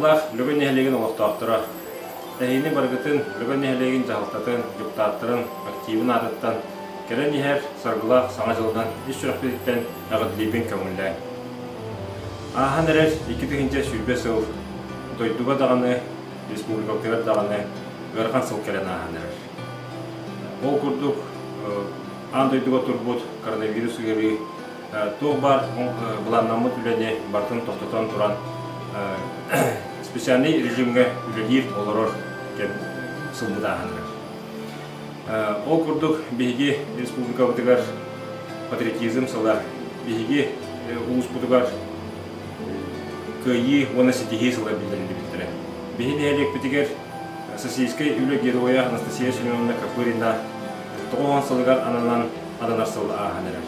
Ытыктабыллаах Лөгөй нэһилиэгин олохтоохторо! Эһигини барыгытын Лөгөй нэһилиэгин дьаһалтатын, дьокутааттарын активын аатыттан кэлэн иһэр саргылаах Саҥа дьылынан ис сүрэхпититтэн эҕэрдэлиибин көҥүллээҥ! Ааһан эрэр 2020 сыл дойдуга даҕаны, республикабытыгар даҕаны ыарахан сыл кэлэн ааһан эрэр. Ол курдук, аан дойдуга турбут коронавирус ыарыы туох баар былааннаммыт үлэни барытын тохтотон туран специальный режимҥэ үлэлиир, олорор кэм сылбыт ааһан эрэр. Ол курдук биһиги республикабытыгар патриотизм сыла, биһиги улууспутугар кыайыы уонна ситиһии сыла биллэриллибиттэрэ. Биһи нэһилиэкпитигэр Российскай үлэ геройа Анастасия Семеновна Копырина 90 сылыгар ананан ананар сыл ааһан эрэр.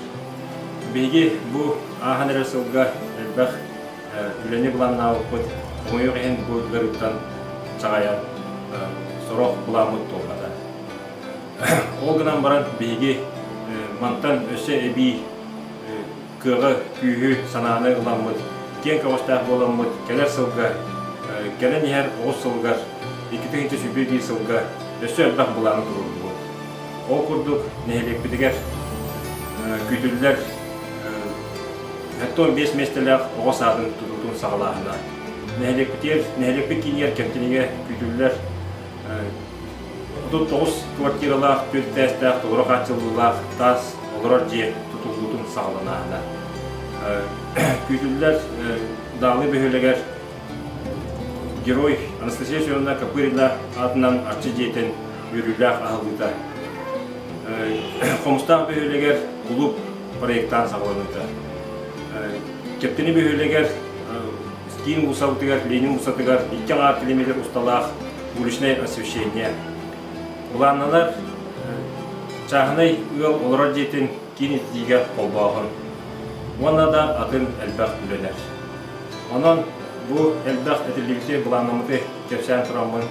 Биһиги бу ааһан эрэр сылга элбэх үлэни былааннаабыппыт, хомойуох иһин бу ыарыыттан чаҕайан сорох былааммыт туолбата. Ол гынан баран биһиги мантан өссө эбии кыаҕы, күүһү, санааны ыламмыт, киэҥ көҕүстээх буоламмыт, кэлэр сылга, кэлэн иһэр оҕус сылыгар, 2021 сылга өссө элбэх былааны туруордубут. Ол курдук, нэһилиэкпитигэр күүтүллэр 75 миэстэлээх оҕо саадын тутуутун саҕалааһына. Нэһилиэкпитигэр, нэһилиэкпит киинигэр Кэмтинигэ күүтүллэр 39 квартиралаах, түөрт этээстээх, толору хааччыллыылаах таас олорор дьиэ тутуллуутун саҕаланааһына. Күүтүллэр Даалы бөһүөлэгэр Герой Анастасия Семеновна Копырина аатынан Арчы дьиэтин үөрүүлээх аһыллыыта. Хомустаах бөһүөлэгэр кулууп проектаан саҕаланыыта. Кэптини бөһүөлэгэр киин уулуссабытыгар, Ленин уулуссатыгар икки аҥаар километр усталаах уличное освещение. Былааннанар чааһынай ыал олорор дьиэтин киин ититиигэ холбооһун уонна да атын элбэх үлэлэр. Онон бу элбэх этиллибити, былааннаммыты кэпсээн тураммын,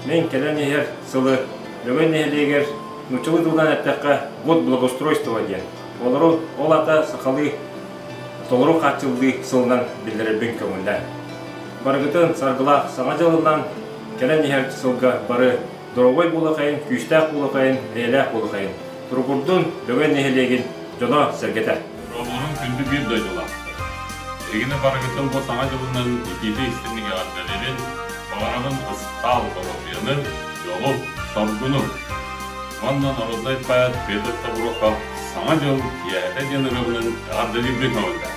мин кэлэн иһэр сылы Лөгөй нэһилиэгэр нууччалыы тылынан эттэххэ год благоустройства диэн. Олору ол аата сахалыы толору хааччыллыы сылынан биллэрэрбин көҥүллээн. Барыгытын саргылаах Саҥа дьылынан кэлэн иһэр сылга бары доруобай буолахайын, күүстээх буолахайын, эйэлээх буолахайын. Туругурдун Лөгөй нэһилиэгин дьоно-сэргэтэ! Оҕолорум күндү биир дойдулаахтар. Эһигини барыгытын бу Саҥа дьылынан итиитэ-истиҥник эҕэрдэлиибин, баҕарабын ыстаал доруобуйаны, дьолу, соргуну! Уонна народнай поэт Петр Тобурохов Саҥа дьыл киэһэтэ диэн ырыабынан эҕэрдэлиирбин көҥүллээх.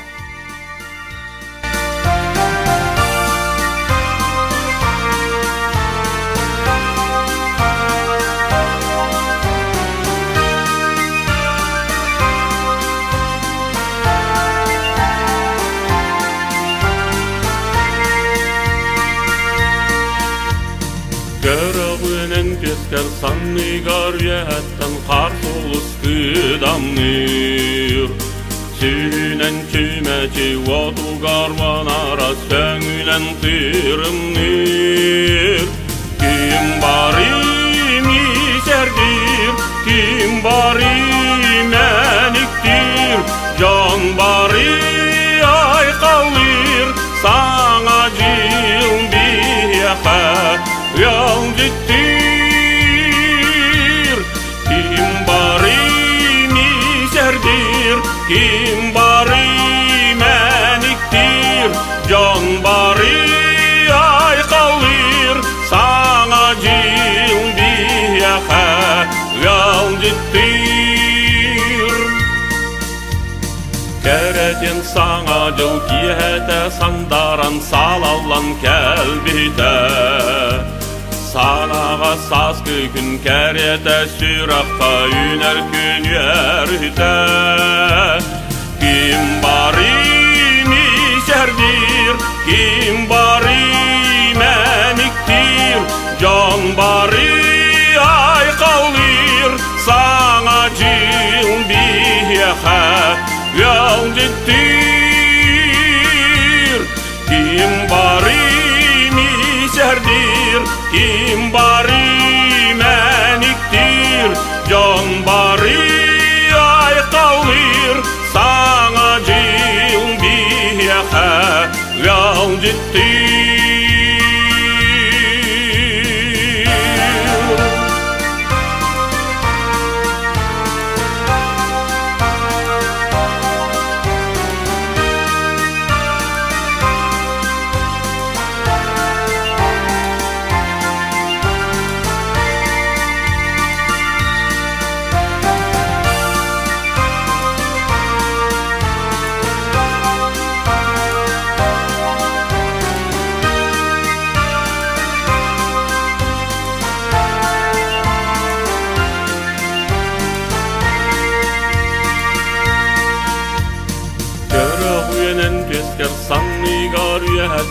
Көрөҕүнэн түскэр санныгар үөһэттэн хаар сулус кыдамныыр. Сүүнэн чүмэчи уотугар ванара сөҥүнэн тырымныыр. Ким бары мисэрдир, ким бары мэниктир, дьон бары айхаллыыр, саҥа дьыл биһиэхэ ыалдьыттыыр. Ким бары мисэрдир, ким бары мэниктир, дьон бары айхаллыыр, саҥа дьыл биһиэхэ ыалдьыттыыр. Кэрэтин саҥа дьыл киэһэтэ сандааран саалаллан кэлбитэ. Саанаҕа сааскы күн кэриэтэ сүрэххэ үүнэр күн үөрүтэ. Ким бары мисэрдиир, ким бары мэниктиир, дьон бары айхаллыыр, саҥа дьыл биһиэхэ ыалдьыттыыр. Ким бары мисэрдиир, ким бары мэниктиир, дьон бары айхаллыыр, саҥа дьыл биһиэхэ ыалдьыттыыр.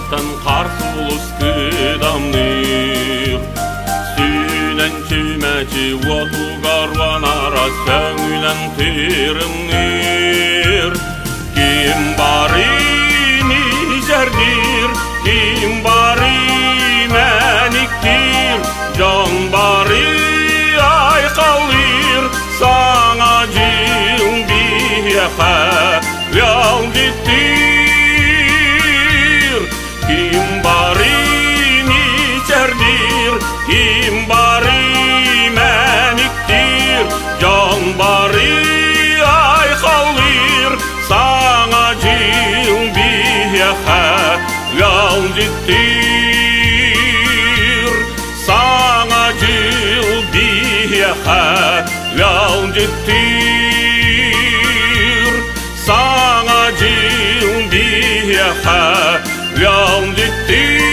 Үөһэттэн хаар сулус кыдамныыр. Сүүнэн чүмэчи уотугар уонара сөҥүнэн тырымныыр. Ким барыны сэрдиир, ким бары мэниктиир, дьон бары айхаллыыр, саҥа дьыл биһиэхэ ыалдьыттыыр. Ким барыны сэрдиир, ким бары мэниктиир, дьон бары айхаллыыр, саҥа дьыл биһиэхэ ыалдьыттыыр. Саҥа дьыл биһиэхэ ыалдьыттыыр. Саҥа дьыл биһиэхэ ыалдьыттыыр.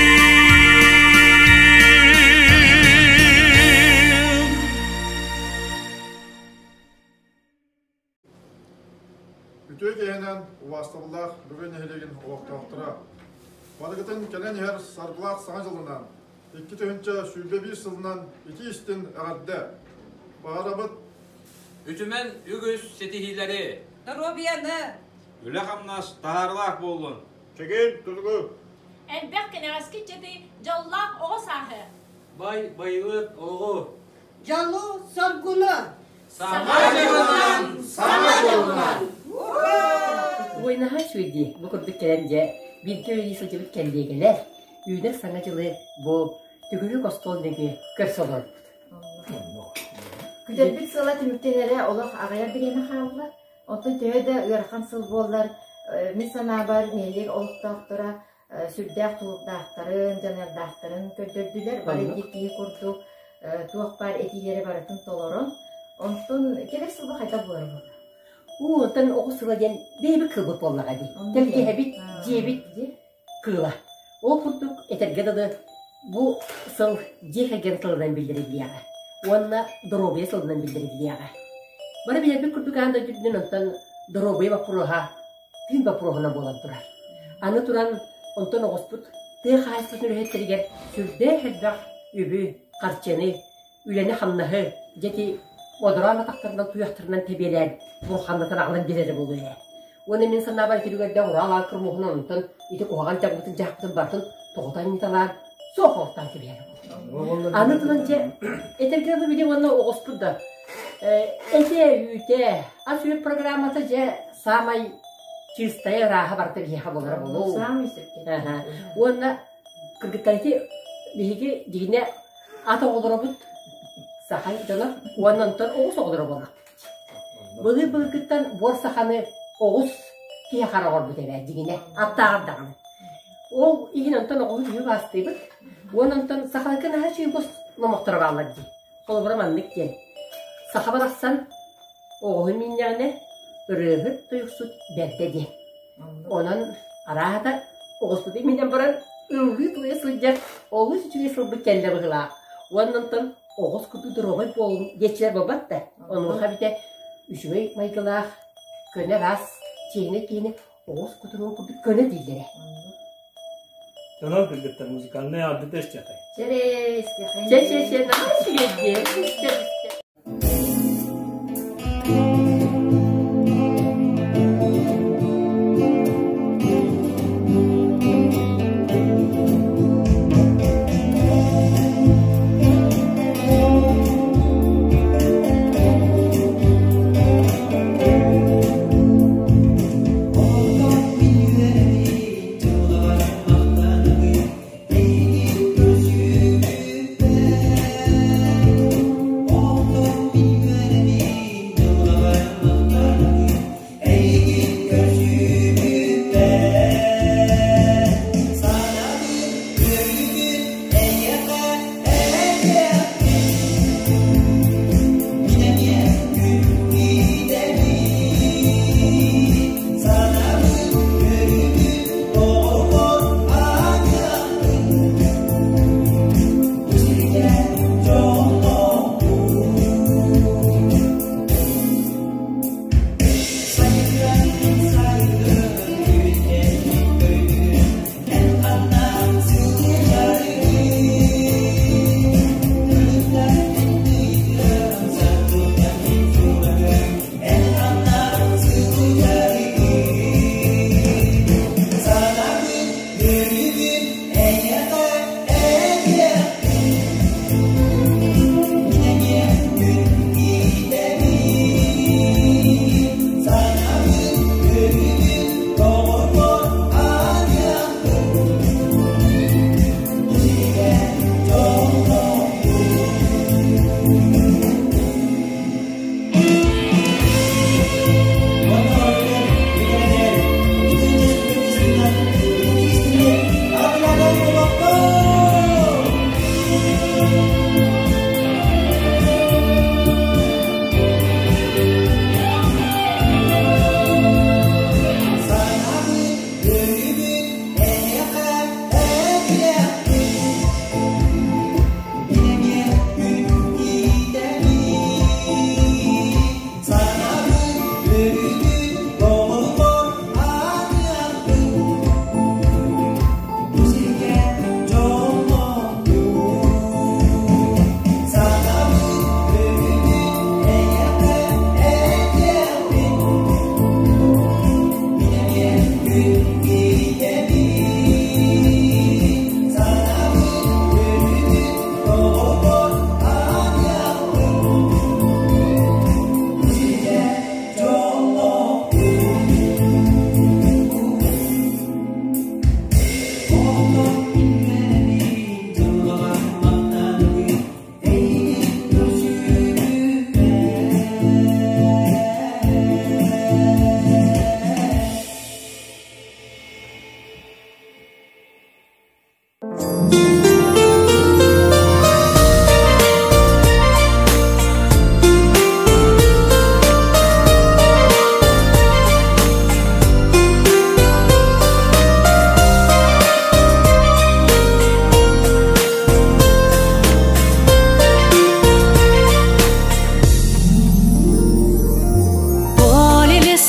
Үтүө киһинэн убаастабыллаах Бөҕө нэһилиэгин олохтоохторо! Барыгытын кэлэн иһэр саргылаах Саҥа дьылынан, 2021 сылынан итии-истиҥ эҕэрдэ! Баҕарабыт Үтүмэн үгүс ситиһиилэри! Доруобуйаны! Үлэ-хамнас таһаарыылаах буоллун! Чэгиэн тутугу! Элбэх кэнэҕэски ыччаты дьоллоох оҕо сааһы! Бай байылыат олоҕу! Дьолу соргуну! Саҥа дьылынан! Саҥа дьылынан! Уойнаһа үчүгэй дии, бу курдук кэлэн дьэ, бииргэ үлэлии сылдьыбыт кэллиэгэлэр үүнэр саҥа дьылы бу төгүрүк остуол нөҥүө көрсө олорбут. Күтэрбит сыла түмүктэнэрэ олох аҕыйах бириэмэ хаалла. Оттон төһө да ыарахан сыл буоллар, мин санаабар, нэһилиэк олохтоохторо сүрдээх тулуурдаахтарын, дьаныардаахтарын көрдөрдүлэр. Бары биир киһи курдук туох баар этиилэри барытын толорон, онтон кэлэр сылга хайдах буолар буолла? Уу, оттон оҕус сыла диэн бэйэбит кыылбыт буоллаҕа дии. Тэлгэһэбит, дьиэбит кыыла. Ол курдук, этэргэ дылы, бу сыл дьиэ кэргэн сылынан биллэриллиэҕэ уонна доруобуйа сылынан биллэриллиэҕэ. Бары билэрбит курдук аан дойду үрдүнэн онтон доруобуйа боппуруоһа тыын боппуруоһунан буолан турар. Аны туран, онтон оҕуспут тыа хаһаайыстыбатын үлэһиттэригэр сүрдээх элбэх үбү, харчыны, үлэни-хамнаһы дьэ ити модороон атахтарынан туйахтарынан тэбиэлээн бурханнатан аҕалан биэрэрэ буолуо ээ. Уонна мин санаабар итирүгэрдэ Урал аан кырмуһун онтон ити куһаҕан дьаҥмытын дьаахпытын барытын тоҕута анньыталаан суох оҕуттаан кэбиһэрэ буолуо. Аны туран дьэ этэргэ дылы били уонна оҕуспут да этэ үүтэ ас-үөл программата дьэ саамай чыыстайа ырааһа барыта биһиэхэ буолара буолуо. Саамай сөпкө. Уонна кыргыттар ити биһиги дьиҥинэ ат оҕолоробут саха дьоно уонна онтон оҕус оҕолоро буоллахпыт. Былыр-былыргыттан буор саханы оҕус киһи хара оҥорбут эбээт дьиҥинэ, аттааҕар даҕаны. Ол иһин онтон оҕуһу биһиги убаастыыбыт. Уонна онтон сахаларга наһаа үчүгэй номохторо бааллар дии. Холобура маннык диэн. Саха барахсан оҕуһун мииннэҕинэ ырыаһыт тойуксут бэрдэ диэн. Онон арааһата оҕуспутун миинэн баран ыллыы-туойа сылдьар олус үчүгэй сылбыт кэллэ быһыылаах. Уонна онтон оҕус курдук доруобай буолуҥ диэччилэр буолбат да. Онуоха эбитэ үчүгэй майгылаах, көнө араас чиэһинэй киһини оҕус кутуругун курдук көнө дииллэрэ. Онон кыргыттар музыкальнай аадыта истиэхэй. Чэрэ истиэхэй. Чэ чэ чэ наһаа үчүгэй диэ. Истэ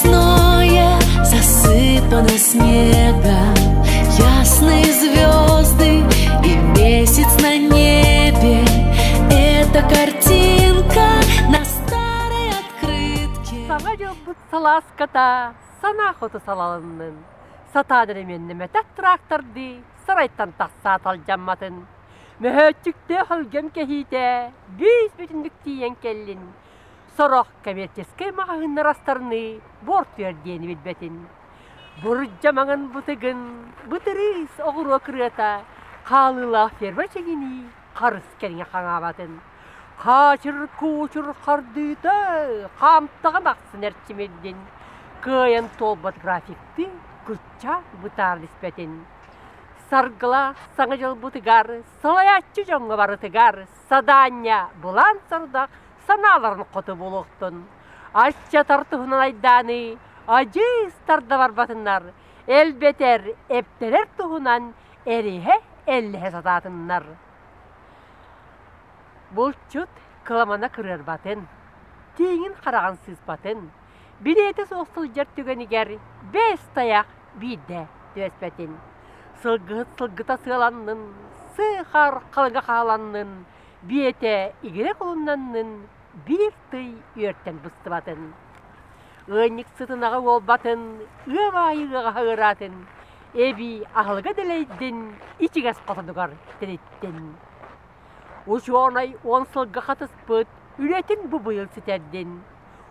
Лесное засыпано снегом, Ясные звезды и месяц на небе. Это картинка на старой открытке. Саҥа дьылбыт салааската санаа хоту салалыннын. Сатаан эрэмиэннэмэтэх трактордыы сарайтан тахсаат алдьамматын. Мөһөөччүктээх өлгөм кэһиитэ бүүс бүтүннүк тиийэн кэллин. Сорох коммерческай маҕаһыыннар астарыныы буортуйар диэни билбэтин. Бурдьа маҥан бытыгын, бытырыыс оҕуруо кырыата, хаалыылаах ферма чэгинии харыс кэриҥэ хаҥаабатын. Хаачыр-куучур хардыыта хаамтаҕын ахсын эрчимирдин, кыайан туолбат графиктыы кучча бытааран испэтин. Саргылаах Саҥа дьылбытыгар, салайааччы дьоҥҥо барытыгар садаанньа былаан сорудах санааларын хоту буолуохтун. Аччатар туһунан айдааны адьыыс тарда барбатыннар, элбэтэр, эптэрэр туһунан эриһэ эллэһэ сатаатыннар. Булчут кыламана кырыарбатын, тииҥин хараҕын сыыспатын, билиэтэ суох сылдьар түгэнигэр бэс тайах биирдэ түбэспэтин. Сылгыһыт сылгыта сыаланнын, сыыхар халыҥа хааланнын, биэтэ игирэ кулуннаннын, биир тый үөртэн быстыбатын. Ыанньык сытынаҕа уолбатын, ыам аайы ыаҕаһа ыараатын, эбии аһылыга дэлэйдин, ичигэс хотонугар тэниттин. Учуонай 10 сылга хатыспыт үлэтин бу быйыл ситэрдин.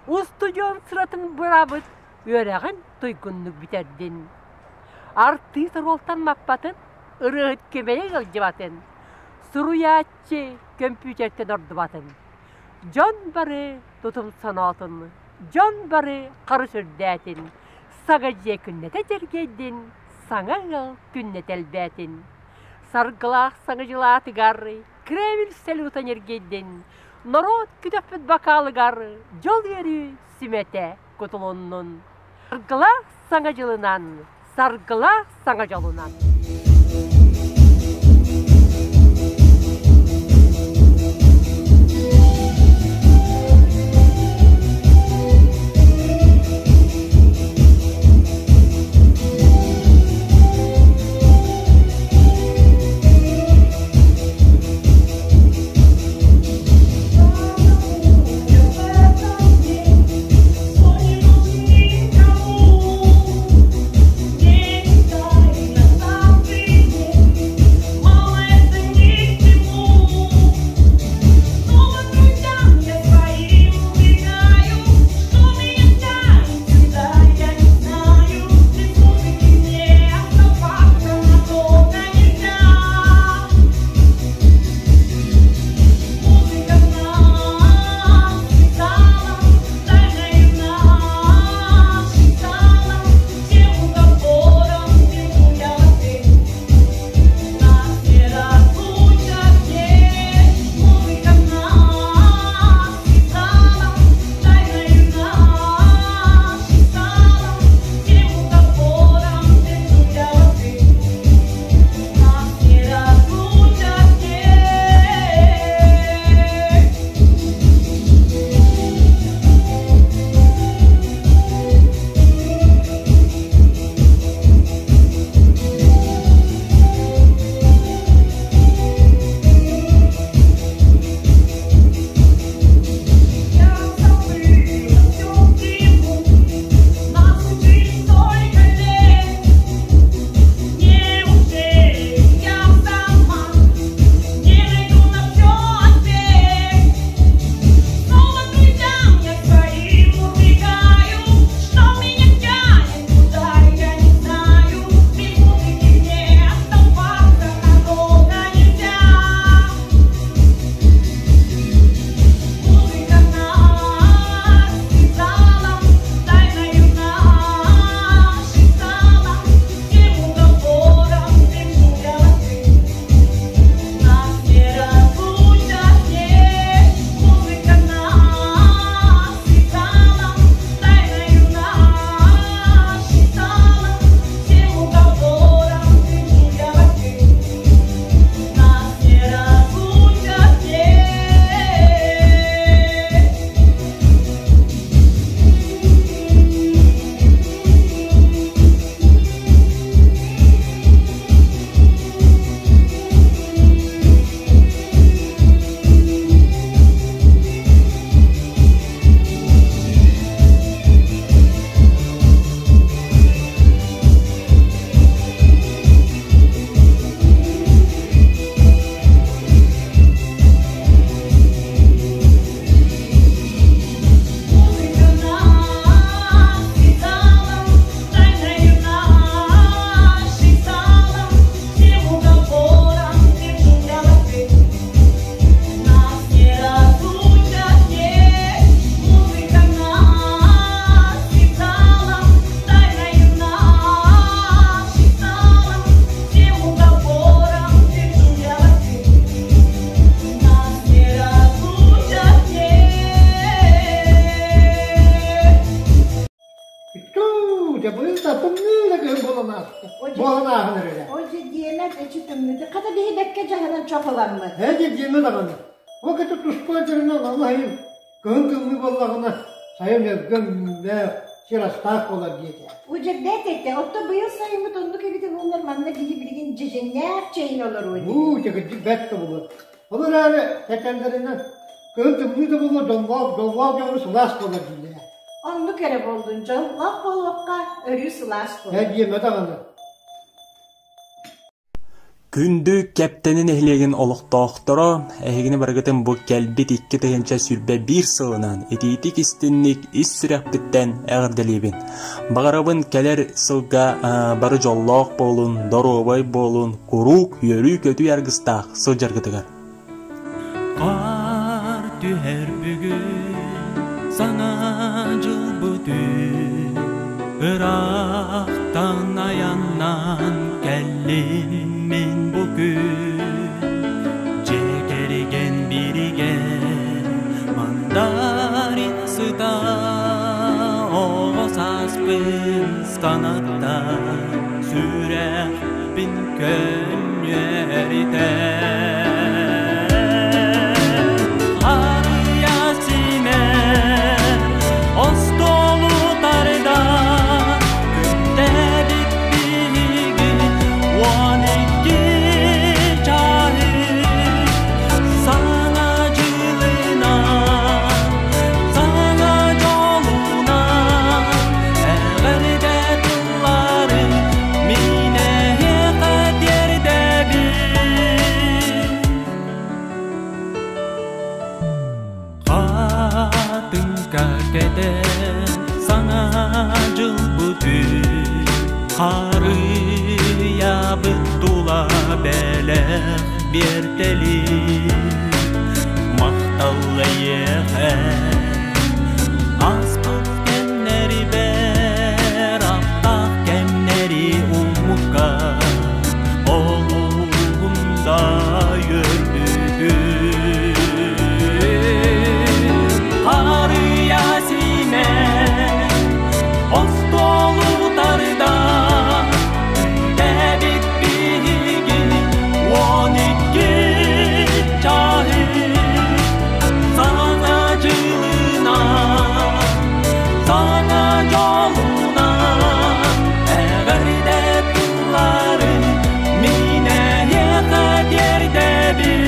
Устудьуон сыратын бырабыт үөрэҕин туйгуннук бүтэрдин. Артыыс оруолтан маппатын, ырыаһыт күмэйэ ыалдьыбатын, суруйааччы көмпүүтэртэн ордубатын. Дьон бары тутум соноотун, дьон бары харыс үрдээтин, саҥа дьиэ күннэтэ дьэргэйдин, саҥа ыал күннэтэ элбээтин. Саргылаах саҥа дьылаатыгар Кремль салюта ньиргийдин, норуот күтөхпүт бакаалыгар дьол үөрүү сүмэтэ кутулуннун. Саргылаах Саҥа дьылынан, саргылаах Саҥа дьолунан! дьэ быйыл да тымныы да кыһын буолан ааста. Буолан ааһан эрэрэ. Ол дьэ диэмэ эчи тымныыта. Хата биһи бэккэ дьаһанан чохуламмыт. Ээ дьэ диэмэ даҕаны. Ол кэтэ туспа дьарынан аллаһайын кыһын тымныы буоллаҕына сайын өлгөм үүннээх, сир астаах буолар диэтэ. Удьэрдээт этэ, отто быйыл сайыммыт оннук эбитэ буоллар манна киһи билигин дьэдьэннээх чэйин олоруо дии. Уу, чэкирдик бэрт да буолуо. Ол эрээри этэллэринэн кыһын тымныы да буолуо дьоллоох дьоллоох дьоҥҥо сылаас буолар дииллэрэ. Оннук эрэ буоллун дьоллоох буолуохха өрүү сылаас буолуо. Ээ диэмэ даҕаны. Күндү Кэптэни нэһилиэгин олохтоохторо, эһигини барыгытын бу кэлбит 2021 сылынан итиитик истинник ис сүрэхпиттэн эҕэрдэлиибин. Баҕарабын кэлэр сылга бары дьоллоох буолун, доруобай буолун, куруук үөрүү-көтүү аргыстаах сылдьаргытыгар. Хаар түһэр бүгүн, саҥа дьылбыт үн, ыраахтан айаннаан кэллим мин бу күн. Дьиэ кэргэн биригэ мандарин сыта оҕо сааспын санатта сүрэхпин көнньүөрүтэ Арыйа симэр остуолу тарда күндэбит биһиги 12 чаһы саҥа дьылынан саҥа дьолунан эҕэрдэ тылларын мин эһиэхэ тиэрдэбин Хатыҥка кэтэн саҥа дьылбыт үн Харыйабыт тула бэлэх биэртэлин Махтал эйиэхэ Ааспыт кэмнэри бэр аттаах кэмнэри уммукка Олуһун да үөрбүтүм Харыйа симэн остуолу тардан Күндэбит биһиги 12 чаһы Саҥа дьылынан, саҥа дьолунан эҕэрдэ тылларын мин эһиэхэ тиэрдэбин.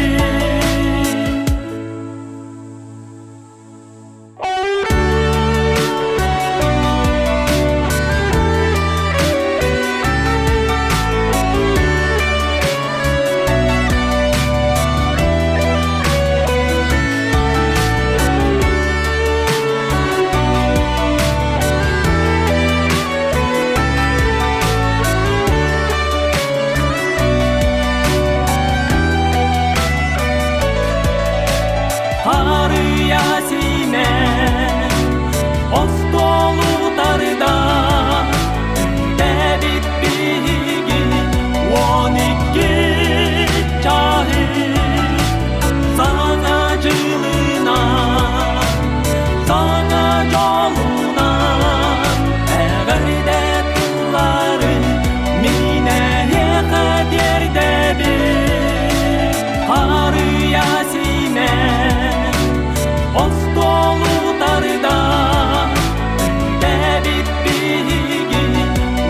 Харыйа симэн остуолу тарда Күндэбит биһиги 12 чаһы Саҥа дьылынан, саҥа дьолунан эҕэрдэ тылларын мин эһиэхэ тиэрдэбин. Харыйа симэн остуолу тардан Күндэбит биһиги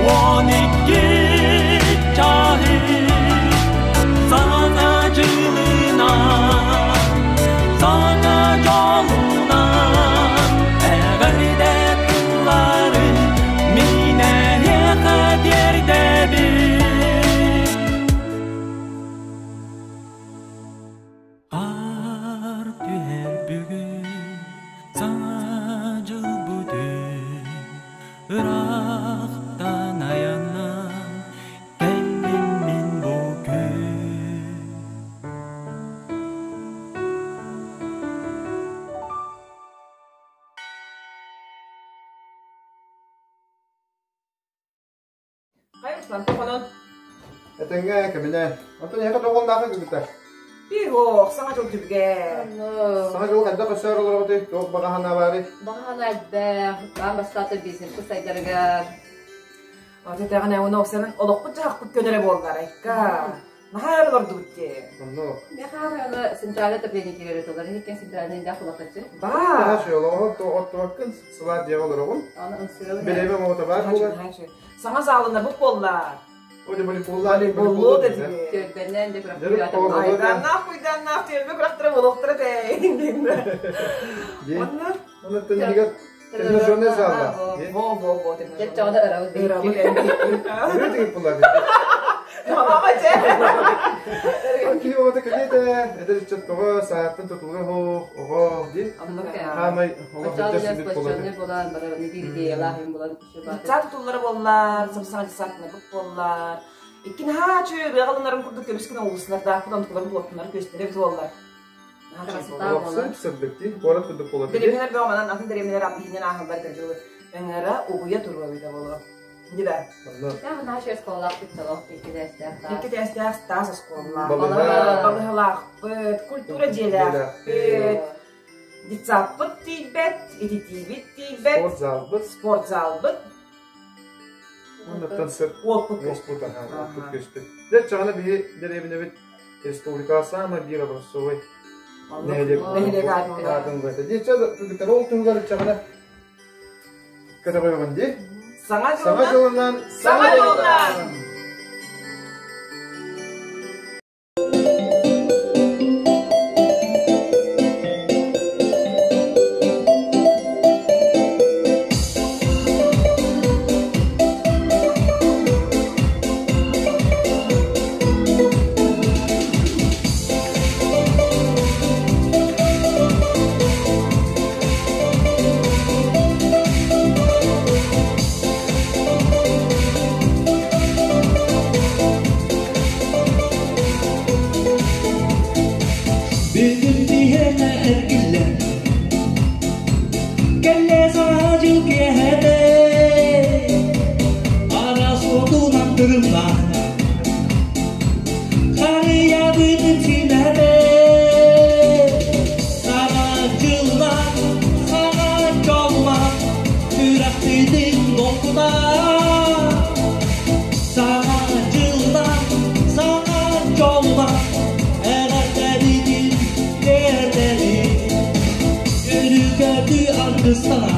12 чаһы Саҥа дьылынан, саҥа дьолунан эҕэрдэ тылларын мин эһиэхэ тиэрдэбин. Хаар түһэр бүгүн, саҥа дьылбыт үн, ыраахтан айаннаан кэллим мин бу күн. Хайа, тохонон. Этэҥҥэ кэминэ. Онтон эһиэхэ тоҕоллоох кыргыттар? Пиһох, саҥа дьыл түбүгэ. Саҥа дьыл хайдах өссөөр олороҕутуй? Туох баҕа санаа баарый? Баҕа санаа элбэх. Аан бастаата бизнеспит сайдарыгар. Аты тэҕинэ уна оксанан олохпут дьаһахпыт көнөрө буоллар айка. Наһаа өр олордубут дии. Онно. Мехаана центральный отопление киирэр этилэр. Иһиккен центральный да хулахачы. Баа. Олоҕо оттуаккын сылаас дьиэҕэ олороҕун. Аны ымсыырабын. Бирэбэ оҕото баар буолар. Саҥа заалына бу буоллар. О, волейболлар. Волейболлу дедиги. Түөлбэннэн де Дөрүт оҕолор. Айданнаах куйданнаах түөлбэ күрэхтэрэ болохтара тэйин. Онно. Онно тэнигэр тренажерный зал. Во во во. Чаччоҕда ырабыт. Ырабыт. Өрө тигип булар. Мама че. Киһи оҕото кэлиэтэ, эдэр ыччат тоҕо сааттан тутулуга хоох, оҕо ди. Хаамай олох Оччоҕо өттө сүннүк сплоченный булан, бары биир идеялаах юм булан Дьыцаа тутуллара буоллар, самсаҥа дьыцаатына буоллар. Иккин хаачы рыагалынарын курдук көмүскүн уулуслардаахпыт онтуларын туоттунар көстөрө бит буоллар. Олохсун сырдык ди, город курдук болот. Дэриэбинэлэр бөҕө манан атын дэриэбинэлэр абдиһинэн ааһаллар кырдьылы ыҥыра угуйа туруо боло. Дибэ. Наша оскуолалаах бүттэлох икки тээстээх Икки тээстээх таас оскуолалаах. Балыһа. Балыһалаахпыт, культура дьиэлээхпит. Детсадпыт тиийбэт, ититиибит тиийбэт. Спорт залбыт. Спорт залбыт. Оннуттан сыр уоппут уоппут уоппут көспүт. Дьэ чаҕына биһи дэриэбинэбит республикаҕа саамай биир образцовай нэһилиэк Нэһилиэк аатын аатын быата. Дии чэ кыргыттар ол туһугар чаҕына көтөҕөйөҕүн дии. Саҥа Саҥа дьылынан Саҥа дьылынан! Бүгүн биһиэнэ эргиллэн Кэллэ саҥа дьыл киэһэтэ Араас уотунан тырымнаан Харыйабытын симээтэ Саҥа дьыллаах, саҥа дьоллоох Сүрэхпитин долгутар Саҥа дьыллаах, саҥа дьоллоох Эҕэрдэбитин тиэрдэбит Үөрүү-көтүү аргыстана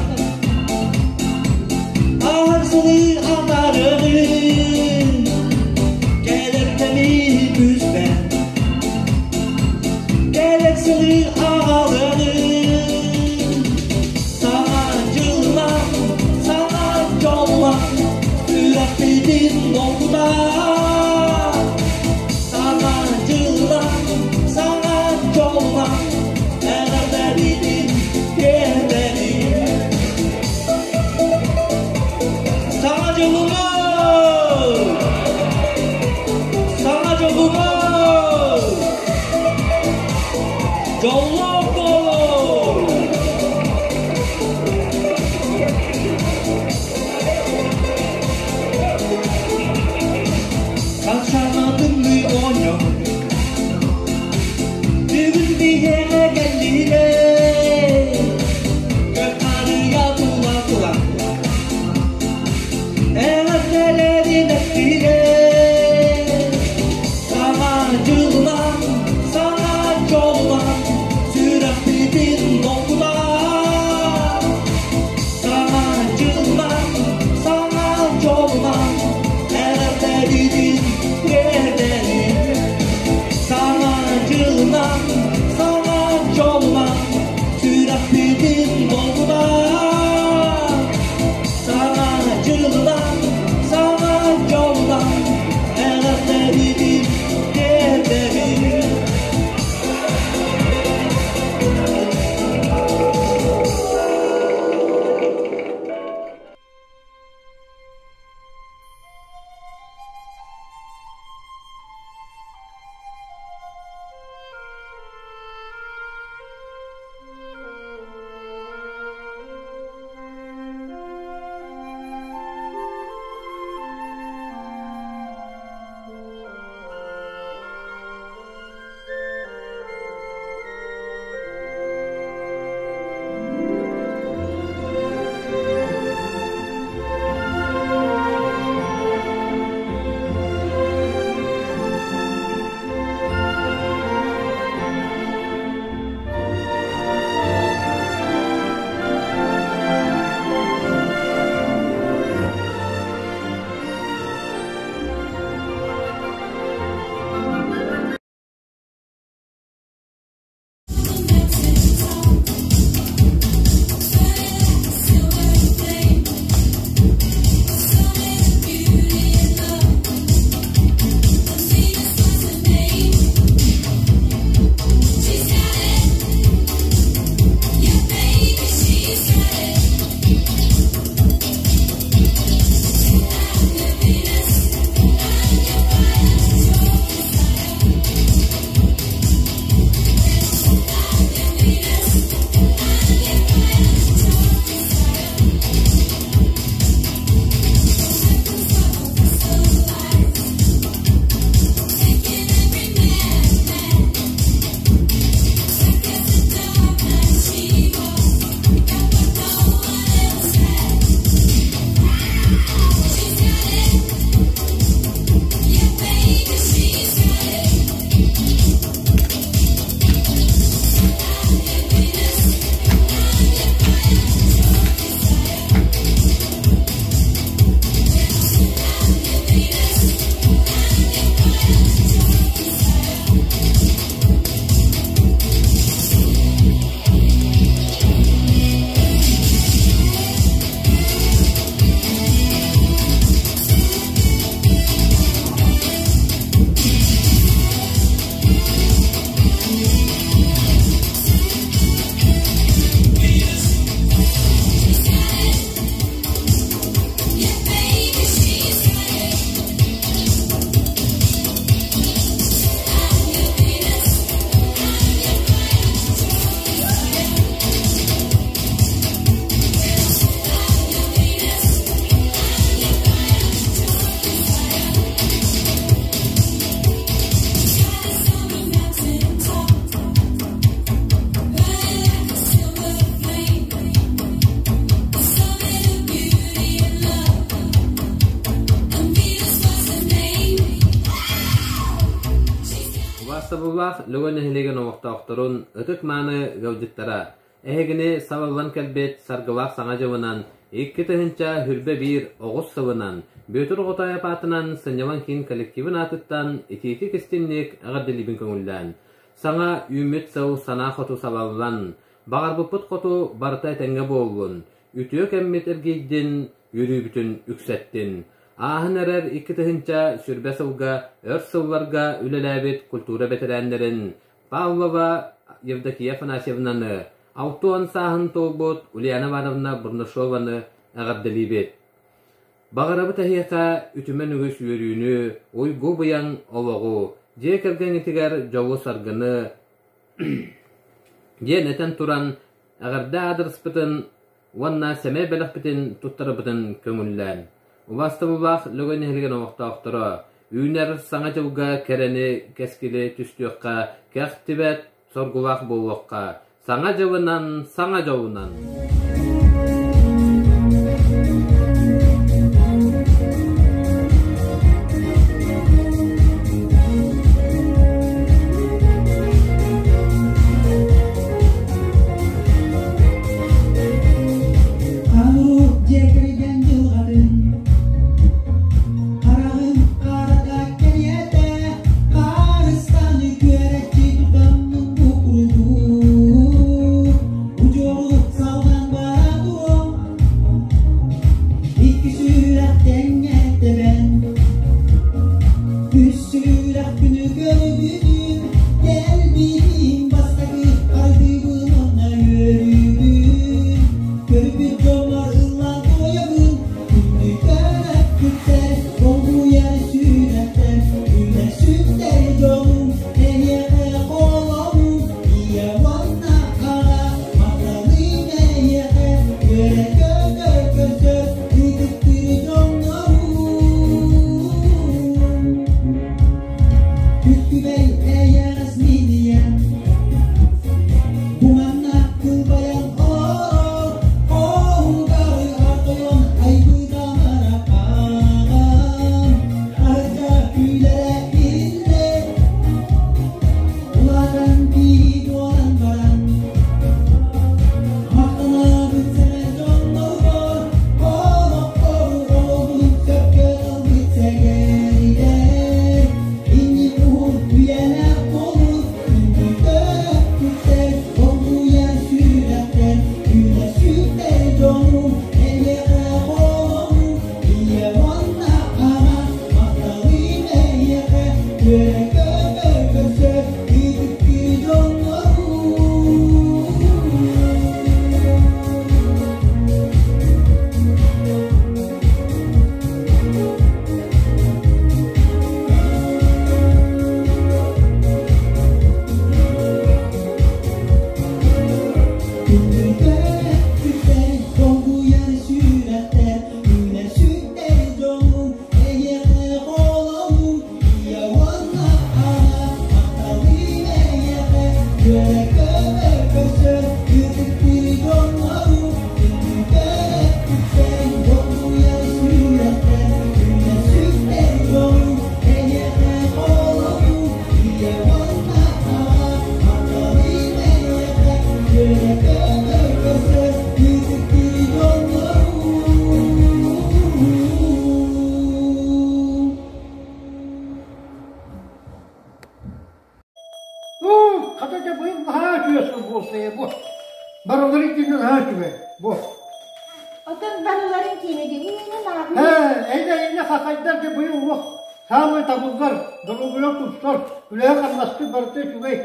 Аар сылы атаарыаҕын Кэлэр кэми күүспэр Кэлэр сылы аҕалыаҕын Саҥа дьыллаах, саҥа дьоллоох. Убаастабыллаах Лөгөй нэһилиэгин олохтоохторун ытык-мааны ыалдьыттара, эһигини салаллан кэлбит Саргылаах Саҥа дьылынан, 2021 оҕус сылынан Бүөтүр Оҕотоойоп аатынан сынньалаҥ киин коллективын аатыттан итиитик-истиҥник эҕэрдэлиибин көҥүллээн, саҥа үүммүт сыл санаа хоту салаллан, баҕарбыппыт хоту барыта этэҥҥэ буоллун, үтүө кэммит эргийдин, үөрүүбүтүн үксэттин. Ааһан эрэр 2020 сылга өр сылларга үлэлээбит культура бэтэрээннэрин Павлова Евдокия Афанасьевнаны, 60 сааһын туолбут Ульяна Ивановна Бурнашованы эҕэрдэлиибит. Баҕарабыт эһиэхэ үтүмэн үгүс үөрүүнү, уйгу-быйаҥ олоҕу, дьиэ кэргэҥҥитигэр дьолу-саргыны диэн этэн туран, эҕэрдэ аадырыспытын уонна сэмэй бэлэхпитин туттарарбытын көҥүллээн, убаастабыллаах Лөгөй нэһилиэгин олохтоохторо, үүнэр Саҥа дьылга кэрэни, кэскили түстүөххэ, кэхтибэт соргулаах буолуохха, Саҥа дьылынан, саҥа дьолунан! Дьиэ кэргэн дьылҕатын хараҕын харата кэриэтэ харыстаны күөрэччи тутаммын бу курдук удьуору салҕан бара туруом икки сүрэх тэҥҥэ тэбэн үс сүрэх күнү көрбүтүм кэлбитим бастакы хардыыбын уонна үөрүүбүн көрбүт дьоммор ыллаан туойабын күндү төрөппүттэр долгуйар сүрэхтэр үлэ сүктэр дьонум эйиэхэ холобур ийэ уонна аҕа махталым эйиэхэ үөрэ-көтө көрсөр ытыктыыр дьоннорум Күккүбэй эйэҕэс минийэн Бу манна кылбайан олорор Хоһугары артойон айбыта марапаҕам Таһырдьа күлэрэ иһиллэр Улаатан киһи буолан баран Махтанабыт сэмэ дьоннорбор Олохтору олобун сөпкө талбыт сэгэригэр Инник уһун үйэлээх буолун Күндү долгуйар сүрэхтэр Үлэ сүктэр дьонум эйиэхэ холонуу Ийэ уонна аҕа махталым эйиэхэ Үөрэ-көтө көрсөр ытыктыы дьоннорум. Күндү долгуйар сүрэхтэр, үүнэр сүктэр дьонум, эйиэхэ холонуу, ийэ уонна аҕа махталым эйиэхэ, үөрэ-көтө көрсөр ытыктыы дьоннорум, күндү долгуйар сүрэхтэр, үүнэр сүктэр дьонум, эйиэхэ холонуу, ийэ уонна аҕа махталым эйиэхэ, үөрэ-көтө көрсөр ытыктыы дьоннорум. Ну, хата дьэ быйыл наһаа үчүгэй сыл буолсайа бу. Барыларын киинэ наһаа үчүгэй бу. Отон барыларын киинэ диэн ааҕыы. Ээ, эйне эйне хахайдар дьэ быйыл олох саамай табыллар, доруобуйа тупсар, үлэһэ хамнаспыт барыта үчүгэй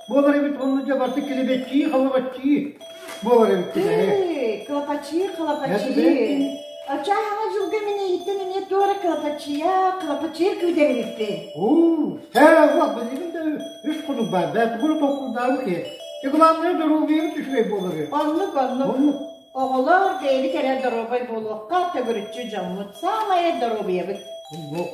буолар эбит уонна дьэ барыта килэбэччии халабаччыы буолар эбит Тыы, кылапачыы, кылапачыы. Ачааһаҥа дьылга мин эйиттэн эмиэ туора кылапачыйа, кылапачыйа күүтэр эбиппин. Уу, ээ, уол, билигин да үс хонук баар, бэт буну толкуйдаабыт киһи. Главное доруобуйабыт үчүгэй буолар. Оннук, оннук. Оҕолор бэйэбит эрэ доруобай буолуохха, төгүрүччү дьоммут саамай доруобуйабыт. Оннук.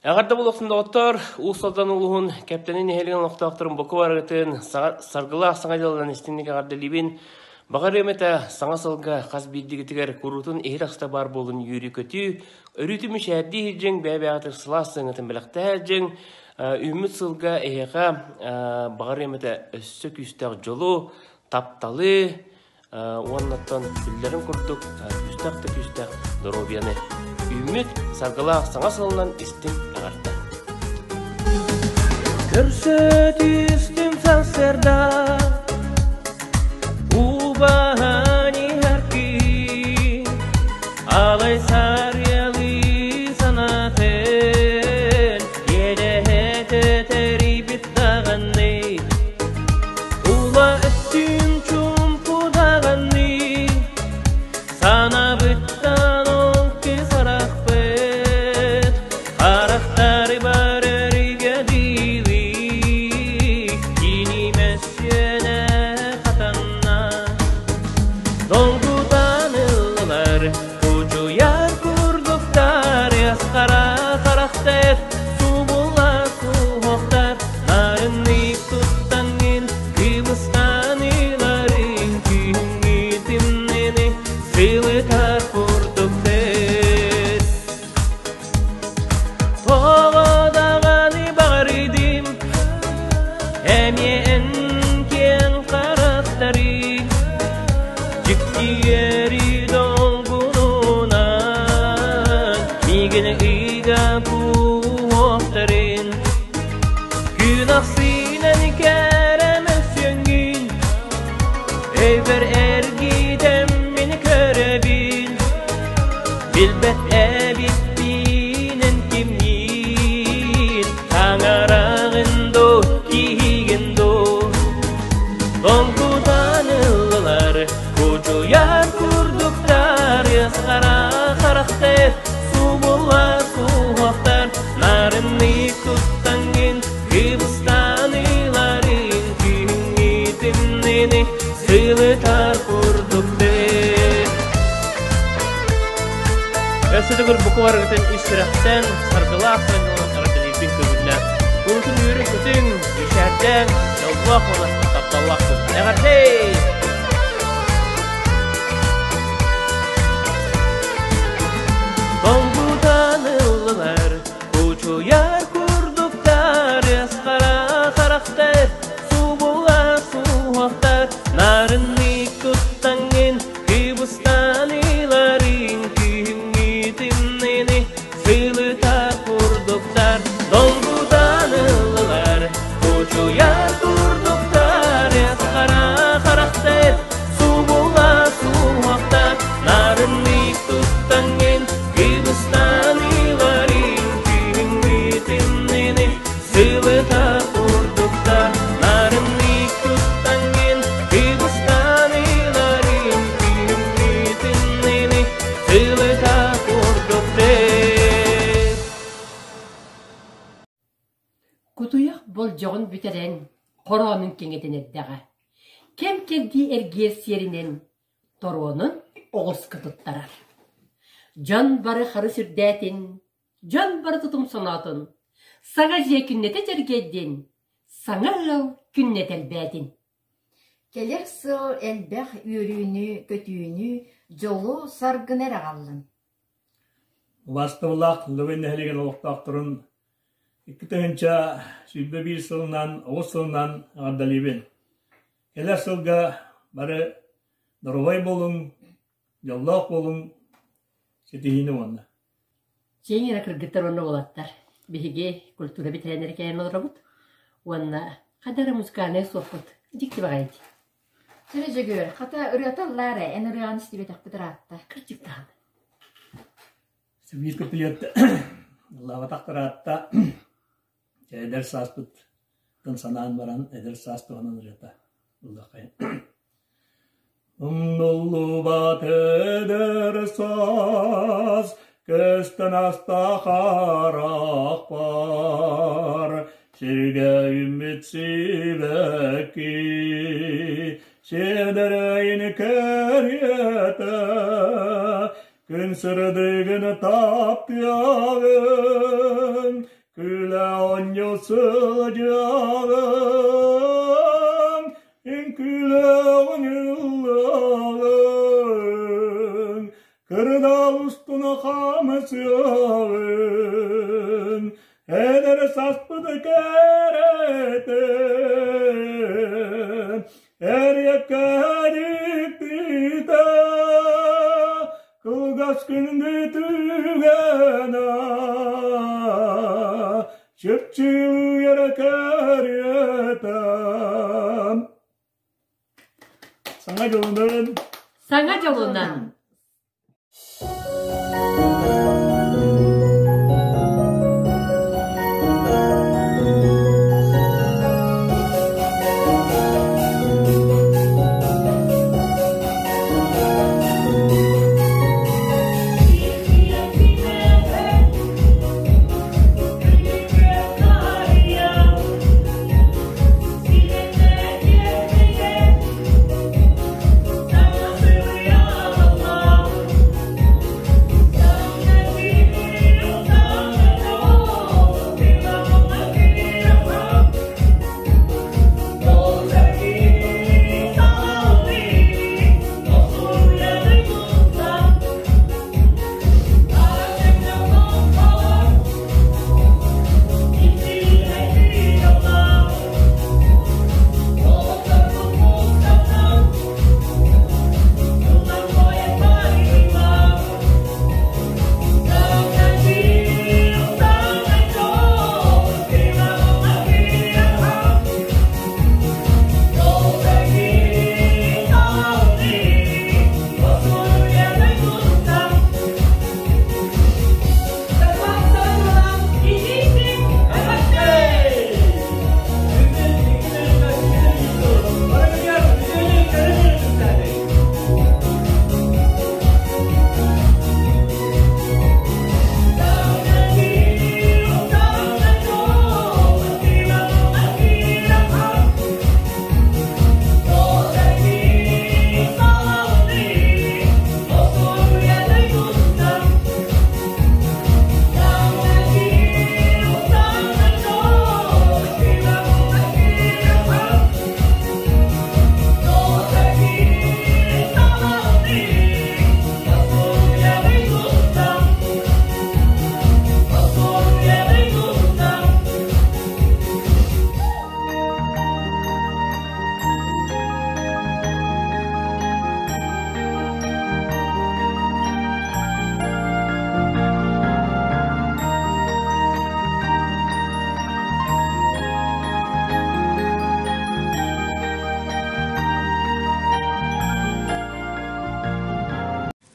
Эҕэрдэ буолуохтун доҕоттор, Уус Алдан улууһун Кэптэни нэһилиэгин олохтоохторун бука барыгытын саргылаах саҥа дьылынан истиҥник эҕэрдэлиибин. Баҕарыам этэ саҥа сылга хас биирдигитигэр куруутун иһит-ахста баар буолун үөрүү-көтүү, өрүүтүн мичээрдии иһдьиҥ, бэйэ-бэйэҕитин сылаас сыаҥатын бэлэхтэһэ илдьиҥ. Үүммүт сылга эһиэхэ баҕарыам этэ өссө күүстээх дьолу, тапталы уоннаттан биллэрин курдук күүстээх да күүстээх доруобуйаны. Үүммүт саргылаах саҥа сылынан истиҥ эҕэрдэ! Көрсө түстүм сарсыарда Убаһан иһэр киһи Алай сарыалыы санаатын Иэдэһэ тэрийбит даҕаны Ула өттүн чуумпу даҕаны Санабыттан ол кыс арахпыт Харахтары бар өрүгэ диилии Кини мөссүөнэ хатанна Долгутан ыллылар Кучуйар курдуктар Ыасхара харахтар Субулла суһуохтар Нарыннык туттаҥҥын Кыбыстан ыларыҥ Күһүҥҥү тымныыны Сылытар курдуктар Тоҕо даҕаны баҕарыдым Эмиэ эн киэҥ харахтарыҥ Дьиктиэри долгунунан Миигин ыйга кууһуохтарын Күн ахсынан кэрэ мөссүөҥҥүн Өйбөр эргитэммин көрөбүн Билбэт эбиппин эн кимниин Таҥараҕын дуу, киһигин дуу Долгутан ыллылар Кучуйар курдуктар Ыас-хара харахтар Субулла суһуохтар Нарыннык туттаҥҥын Кыбыстан ыларыҥ Күһүҥҥү тымныыны Сылытар курдуктар Өссө төгүл бука барыгытын ис сүрэхтэн саргылаах саргыланан эҕэрдэлиирбин көҥүллээх. Куруутун үөрүн-көтүҥ, мичээрдээн, дьоллоох уонна тапталлаах буолун. Эҕэрдэ! Долгутан ыллылар Кучуйар курдуктар Ыас-хара харахтар Субулла суһуохтар Нарыннык туттаҥҥын Кыбыстан ыларыҥ Күһүҥҥү тымныыны Сылытар курдуктар Долгутан ыллылар Кучуйар курдуктар Ыас-хара харахтар Субулла суһуохтар Нарыннык туттаҥҥын Кыбыстан ыларыҥ Күһүҥҥү тымныыны Сылыта курдуктар Нарыннык туттаҥҥын Кыбыстан ыларыҥ Күһүҥҥү тымныыны Сылыта курдуктар Кутуйах болдьоҕун бүтэрэн, хороонун кэҥэтэн эрдэҕэ. Кэм-кэрдии эргиэр сиэринэн торуонун оҕуска туттарар. Дьон бары харыс үрдээтин, дьон бары тутум соноотун, саҥа дьиэ күннэтэ дьэргэйдин, саҥа ыал күннэтэ элбээтин. Кэлэр сыл элбэх үөрүүнү, көтүүнү, дьолу, саргыны эрэ аҕаллын. Убаастабыллаах Лөгөй нэһилиэгин олохтоохторун 2021 сылынан, оҕус сылынан эҕэрдэлиибин. Кэлэр сылга бары доруобай буолуҥ, дьоллоох буолуҥ, ситиһиини уонна. Чиэҥ эрэ кыргыттар уонна уолаттар. Биһиги культура бэтэрээннэрэ кэлэн олоробут уонна хайдах эрэ музыкальнай суоппут дьикти баҕайы дии. Чэ Дьөгүөр, хата ырыата ыллаа эрэ, эн ырыаҕын истибэтэхпит ыраатта. Кырдьык даҕаны. Биир куплет ыллаабатах ыраатта. Эдэр сааспыттан санаан баран, эдэр саас туһунан ырыата ыллыаххайын. Умнуллубат эдэр саас көстөн аста харахпар, сиргэ үүммүт сибэкки сиэдэрэйин кэриэтэ күн сырдыгын таптыаҕын күлэ оонньуу сылдьыаҕын Үҥкүүлээҕин ыллааҕын, кырдал устун хаамысыаҕын. Эдэр саспыт кэрэтэ, эриэккэ дьиктитэ, кылгас күндү түгэнэ, чыпчылыйар кэриэтэ. Саҥа дьолунан! Саҥа дьолунан!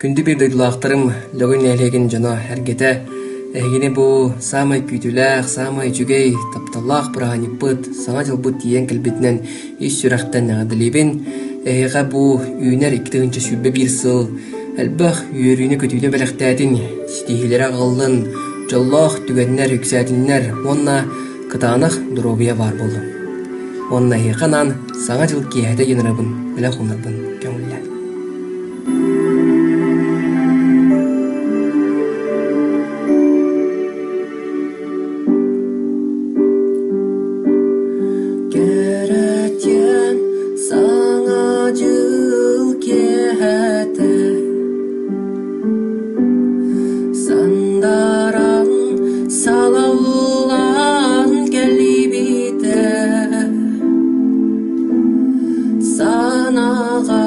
Күндү биир дойдулаахтарым, Лөгөй нэһилиэгин дьоно эргэтэ, эһигини бу саамай күүтүүлээх, саамай үчүгэй, тапталлаах бырааһынньыкпыт, Саҥа дьылбыт тиийэн кэлбитинэн ис сүрэхтэн эҕэрдэлиибин. Эһиэхэ бу үүнэр 2021 сыл элбэх үөрүүнү-көтүүнү бэлэхтээтин, ситиһиилэри аҕаллын, дьоллоох түгэннэр үксээтиннэр уонна кытаанах доруобуйа баар буоллун. Уонна эһиэхэ анаан Саҥа дьыл киэһэтэ диэн ырабын, бэлэх уунарбын көҥүллээн. Кэрэтиэн Саҥа дьыл киэһэтэ Сандаран салаллан кэлибитэ Санаҕа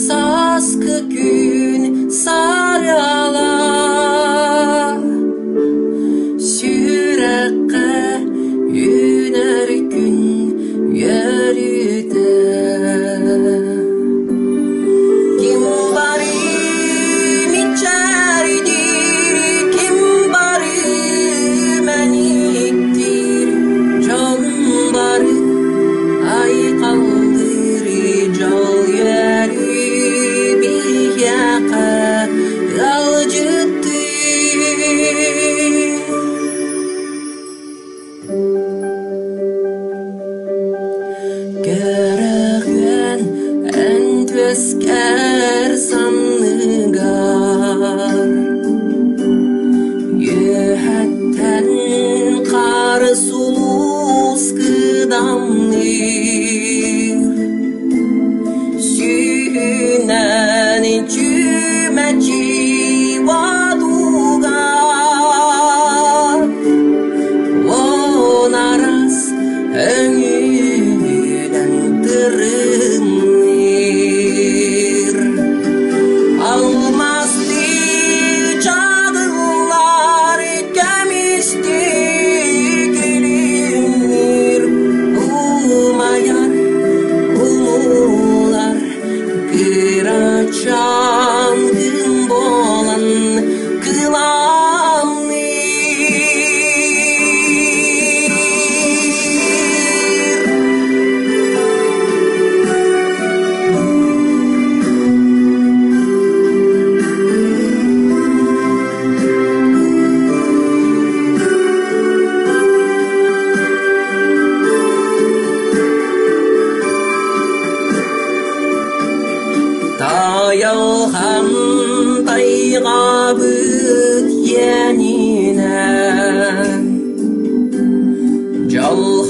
сааскы күн сарыала Сүрэххэ үүнэр күн үөрүүтэ Ким бары мичээрдиир, ким бары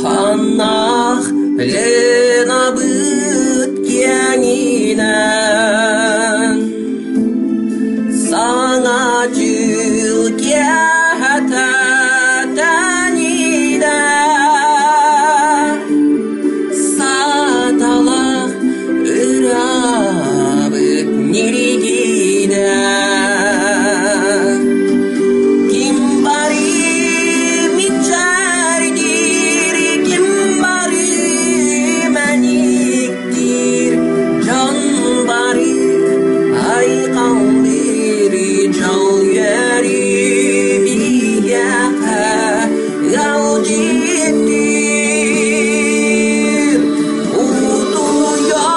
Ханнаах Ленабыт киэҥинэн Саҥа дьыл киэһэтэ тэнийдэ Сааталах ырыабыт ньиргийдэ Ким бары мичээрдиир, ким бары мэниктиир, дьон бары айхаллыыр, дьол үөрүү биһиэхэ ыалдьыттыыр. Утуйуох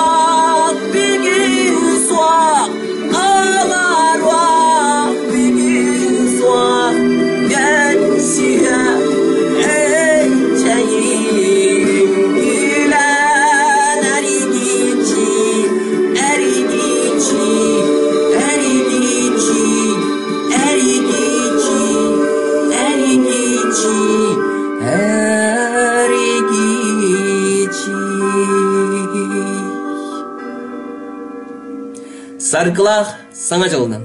бүгүн суох, Аларуах бүгүн суох, Гэнсиһэ эчэйим күлэн эригичи, эригичи, эригичи, эригичи, эригичи, эригичи. Саргылаах Саҥа дьылынан!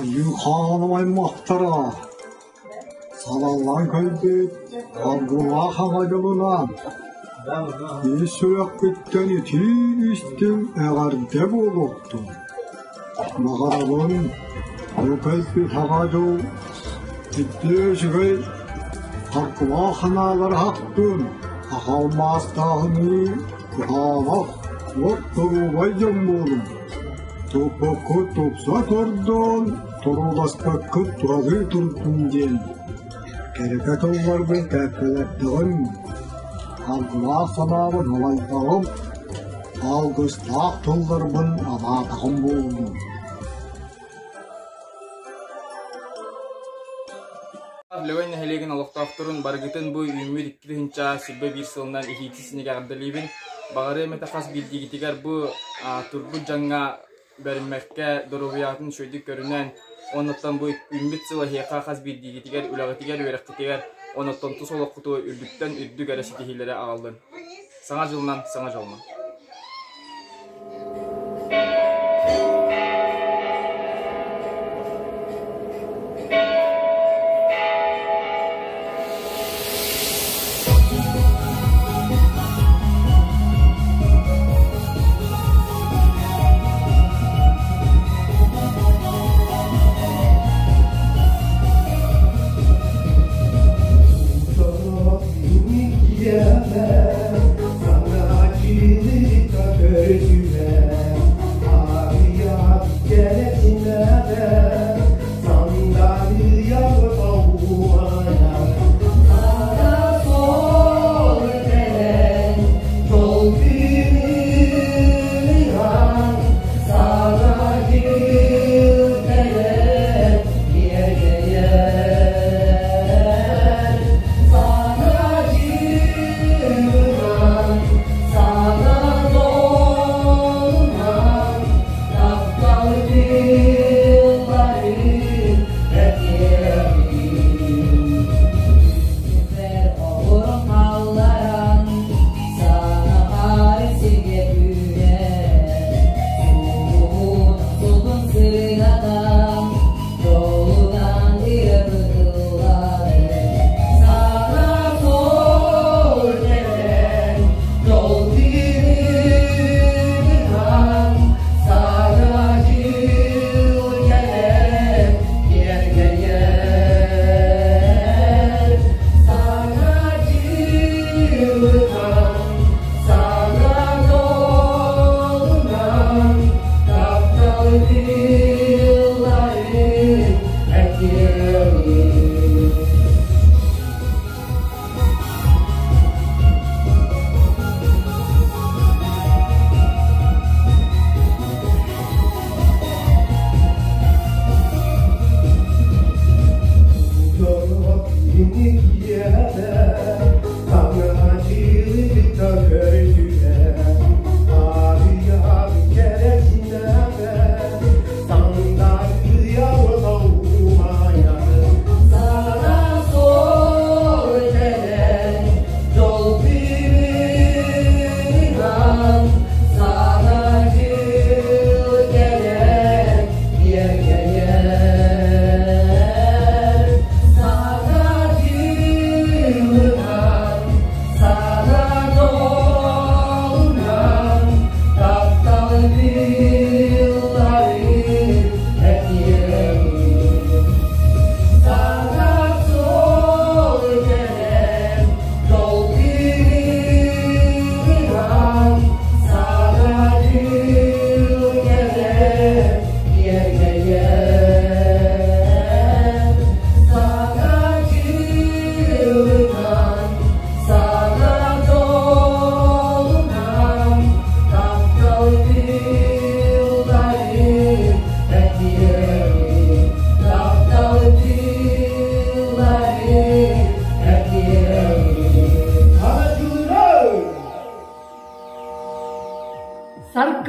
Айыы хааным аймахтара, салаллан кэлбит Аргылаах аҕа дьолунан ис сүрэхпиттэн итии-истиҥ эҕэрдэ буолуохтун. Баҕарабын бу кэлбит Саҥа дьыл икки үчүгэй Аргылаах санаалары аһаттын, саха алмаастааһыныы кытаанах уот доруобай дьон буолуҥ. Туппуккут тупса турдун, турууласпаккыт туралыы турдун диэн кэрэкэ тылларбын кэккэлэттэҕим, алгылаах санаабын алайдаҕым, алгыстаах тылларбын анаатаҕым буоллун. Лөгөй нэһилиэгин олохтоохторун барыгытын бу үүммүт 2021 сылынан иһиити синик эҕэрдэлиибин. Баҕарыам этэ хас биирдиигитигэр бу турбут дьаҥҥа бэриммэккэ, доруобуйаҕытын үчүгэйдик көрүнэн, оннуттан бу үүммүт сыл эһиэхэ хас биирдиигитигэр, үлэҕитигэр, үөрэххитигэр, оннуттан тус олоххутугар үрдүктэн үрдүк эрэ ситиһиилэри аҕаллын. Саҥа дьылынан, саҥа дьолунан.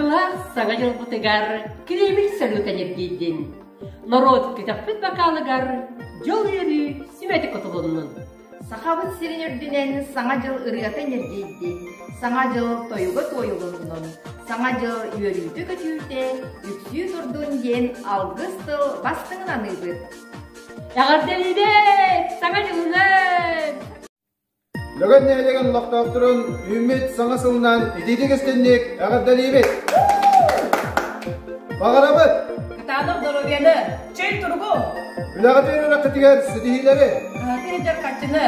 Саргылаах Саҥа дьылбытыгар Кремль салюта ньиргийдин. Норуот көтөхпүт бакаалыгар дьол үөрүү сүмэтэ кутулуннун. Сахабыт сирин үрдүнэн Саҥа дьыл ырыата ньиргийдин, Саҥа дьыл тойуга туойулуннун, Саҥа дьыл үөрүүтэ-көтүүтэ үксүү турдун диэн алгыс тыл бастыҥын аныыбыт. Эҕэрдэлиибит! Саҥа дьылынан! Лөгөн нэһилиэгин олохтоохторун үүммүт саҥа сылынан итиитик истинник эҕэрдэлиибит! Баҕарабыт! Кытаанах доруобуйаны, чөл туругу! Үлэҕитин үрэххитигэр ситиһиилэри! Хаһыаты сылдьар харчыны,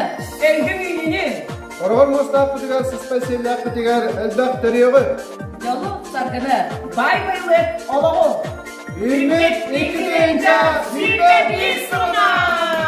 өлгөм үүнүүнү! Хороҕор муостаахпытыгар, сыспай сиэллээхпитигэр элбэх төрүөҕү! Дьолу, саргыны, баай байылыат олоҕу! Үүммүт 2 тыһыынча 21 сылынан!